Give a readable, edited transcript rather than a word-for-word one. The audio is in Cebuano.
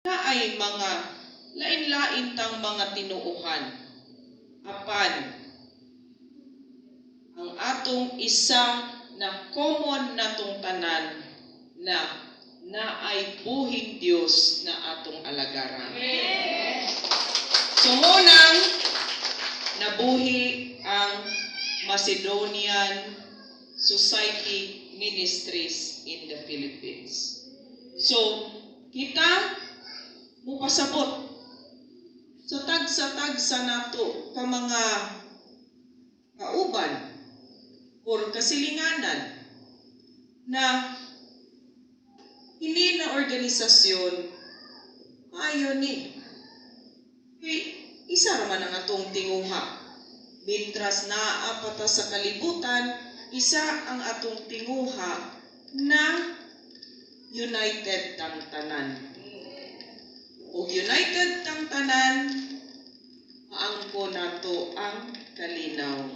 Naay mga lain-lain tang mga tinuohan. Apan ang atong isa na common natong tanan na naay buhing Dios na atong alagaran. So mao nang nabuhi ang Macedonian Society Ministries in the Philippines. So, kita mupasabot sa tagsa-tagsa nato ka mga kauban or kasilinganan na hindi na organisasyon maayo ni. Kay isa ra man ang atong tinguha. Mintras naa pa ta sa kalibutan, isa ang atong tinguha na united tang tanan. Ug united tang tanan, maangko nato ang kalinaw.